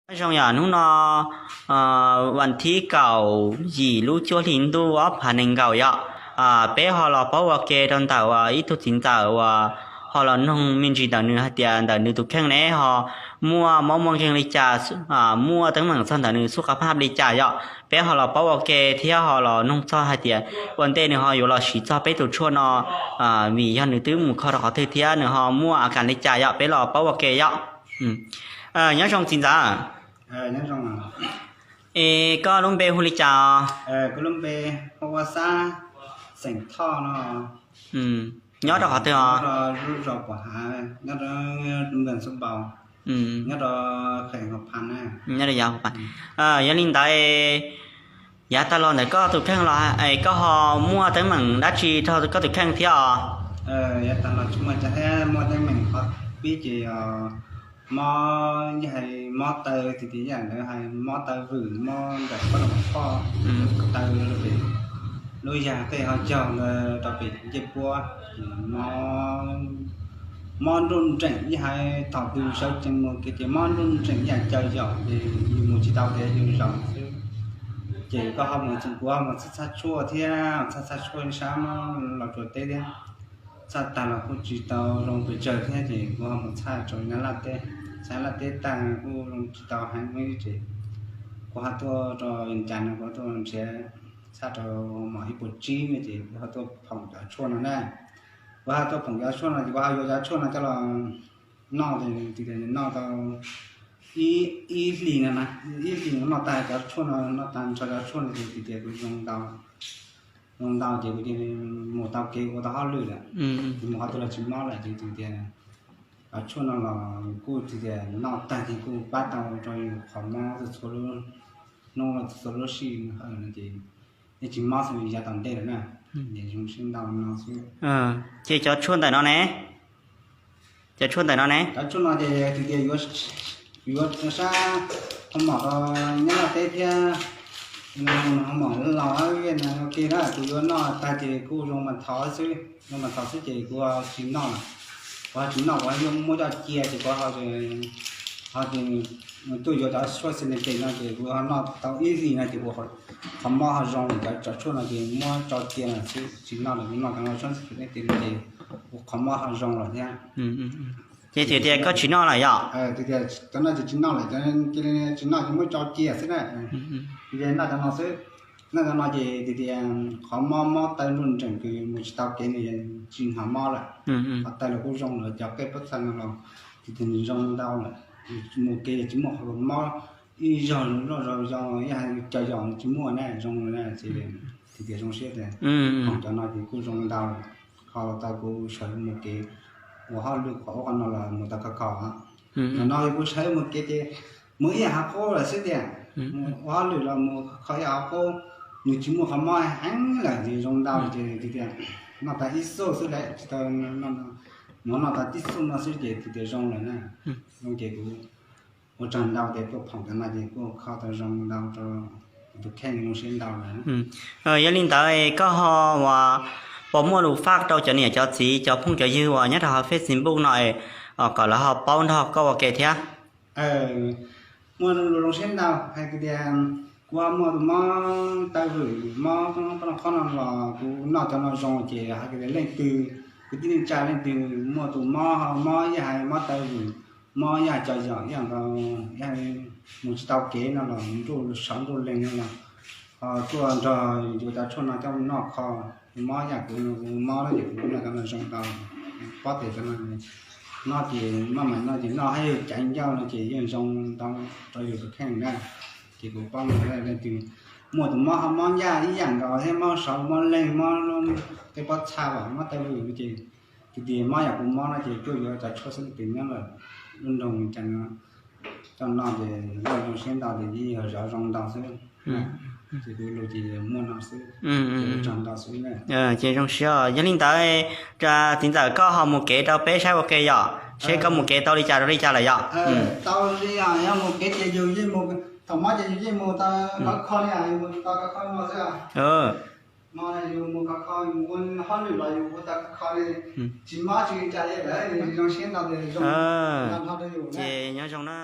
Nyob zoo yom, hnub no vas thib kaum yim lub cuaj hli ntuj ob phav nees nkaum yom, peb ho los paub ua ke rau ntawm uas ib tug txiv ntxawm uas ho los noog me ntsis ntawm nws hais tias ntawm nws tus kheej ne ho muaj mob muaj nkeeg li cas, muaj teeb meem txog ntawm nws xub qab phaj li cas yom. Peb ho los paub ua ke thiab ho los noog txog hais tias ua ntej nws ho yuav los siv txog peb tus tshuaj no vim yog nws twb mus kho rau qhov twg thiab nws ho muaj a kas li cas yom, peb los paub ua ke yom. Nyob zoo txiv ntxawm. Es koj lub npe hu li cas? Nyob rau qhov twg os? Nyob rau yav, yog li ntawd, yav tag los ntawm koj tus kheej los es koj ho muaj teeb meem dab tsi rau koj tus kheej thiab os? Yav tag los tsis muaj cas thiab, muaj teeb meem qhov pib ces mob, yog hais mob taw tiag tiag, yam ntawd hais mob taw vwm, mob ntawm pob rau qhov poj, taw pem lub yag tej ho cog ntawd rau pem ncej puab, mob nruj nreem, yog hais thaum twg sawv tsees mus kev ces mob nruj nreem yam caw yaum ces yus mus tsis tau kev yus zaum xwb. Ces koj ho mus, kuv ho mus txhaj txhaj tshuaj thiab, txhaj txhaj tshuaj sab mob los tsuas teb thiab. Txhaj tag los kuj tsis tau zoo pes tsawg thiab ces kuv ho mus txhaj rau Nyab Laj teb. Txhaj Laj teb tag kuj zoo tsis tau heev li ces kuv ho tuaj rau Vias Cas no, kuv tuaj nrhiav txhaj rau mom ib puas tsib no ces kuv ho tuaj phoom cov tshuaj no na. Kuv ho tuaj phoom cov tshuaj no ces kuv ho yuav cov tshuaj no coj los noj, noj tau ib hlis no na, ib hlis no noj tag cov tshuaj no, noj tag nrho cov tshuaj no ces tias kuv zoo ntau, zoo ntau ces kuv cia li mus tau kev ua tau hauj lwm lawm, ces mus qhov twg los tsis mob lawm ces tias cov tshuaj no los kuj tias noj tag ces kuj pab tau rau yus qhov mob txhua lub hnub, txhua lub sij hawm no ces yeej tsis mob xws li yav tom ntej lawm na. Ces zoo siab ntau no xwb. Ces cov tshuaj ntawm no ne? Cov tshuaj ntawm no ne? Cov tshuaj no ces tias yuav sab ho mom rau Nyab Laj teb thiab ho mom Laus Hab Viaj no ua ke na, kuv yuav noj tag ces kuj zoo mas thov xwb, zoo mas thov xwb ces kuv tsis noj lawm. Kuv ho tsis noj, kuv yeej muab coj cia ces kuv ho tuaj yuav cov tshuaj xi ne tes no ces kuv ho noj tau ib hlis no ces kuv qhov mob ho zoo lawm, cov tshuaj no ces muab tso cia lawm xwb tsis noj lawm, kuv noj cov no tshuaj xi ne tes no ces kuv qhov mob ho zoo lawm thiab. Ces tias koj tsis noj lawm yom? Tias cov no ces tsis noj lawm, cia li tsis noj ces muab tso cia xwb na. Ces noj cov no xwb, noj cov no ces tias tias qhov mob mob taw nruj nreem kws mus tsis tau kev no tsis hnov mob lawm. Qhov taw los kuj zoo lawm, cov qej pob txha no los tias tias nws zoo ntau lawm, mus kev tsis muaj qhov mob ib zaug loj zog zoo, yog hais caw yaum tsis muaj na, zoo lawm na ces tias tias zoo siab tias cov no ces kuj zoo ntau lawm. Ho tau kuv sawv mus kev ua hauj lwm qhov ub qhov no los mus tau khov kho. Nim no kuv sawv mus kev ces mus ib yam hav qub lawm xwb tiag, ua hauj lwm los mus kho ib yam hav qub, nws tsis muaj qhov mob heev lawm ces zoo ntau ces tias tias noj tag ib xuj xwb lawm, tsis tau, mus noj tag tib xuj no xwb ces tias tias zoo lawm na. Zoo ces kuv ua tsaug ntau tias tuaj phoom cov no ces kuj kho tau zoo ntau rau tus kheej, zoo siab ntau lawm. Yog li ntawd koj ho uas puas muaj lus faj rau cov niam cov txiv cov phooj cov ywg uas nyob rau hauv Facebook no kom lawv ho paub nrog koj ua ke thiab? Muaj lus zoo siab ntau hais tias kuv ho muaj tus mob taw vwm, mob pob no qhob no los kuv noj cov no zoo ces hais tias leej twg, kwv tij neej tsa leej twg muaj tus mob ho mob yam hais mob taw vwm, mob yam caw yaum yam nkaus, yam mus tsis tau kev no los nruj sawv nruj leeg no los ho tuaj nrog yuav cov tshuaj no coj mus noj kho. Mob yam kuv mob no ces kuv noj cov no zoo ntau, paub tias cov no noj ces maj mam noj ces noj haj yam caiv ncauj no ces yeej zoo ntau rau yus tus kheej na. Ces kuv paub no leej twg muaj tus mob ho mob ncaj ib yam nkaus thiab mob sawv mob leeg mob qej pob txha los mob taw vwm no ces tias tias mob yam kuv mob no ces tuaj yuav cov tshuaj xwb tias nyob lawm lub nroog Vias Cas no coj noj ces zoo siab ntau tias yeej yog zov zoo ntau xwb. Ces kuv lus ces muaj no xwb, ces ua tsaug ntau xwb na. Ces zoo siab, yog li ntawd txiv ntxawm koj ho mus kev rau peb saib ua ke yom, seb koj mus kev tau li cas rau li cas lawm yom. Tau li yog mus kev ces yus yeej mus, thaum mob ces yus yeej mus tau khov kho li, mus tau khov kho no xwb. No yus mus khov kho, yus ua hauj lwm los yus ua tau khov kho li, tsis mob tsis li cas li lawm, zoo siab ntau tias zoo, nrog rau yus na. Ces nyob zoo na.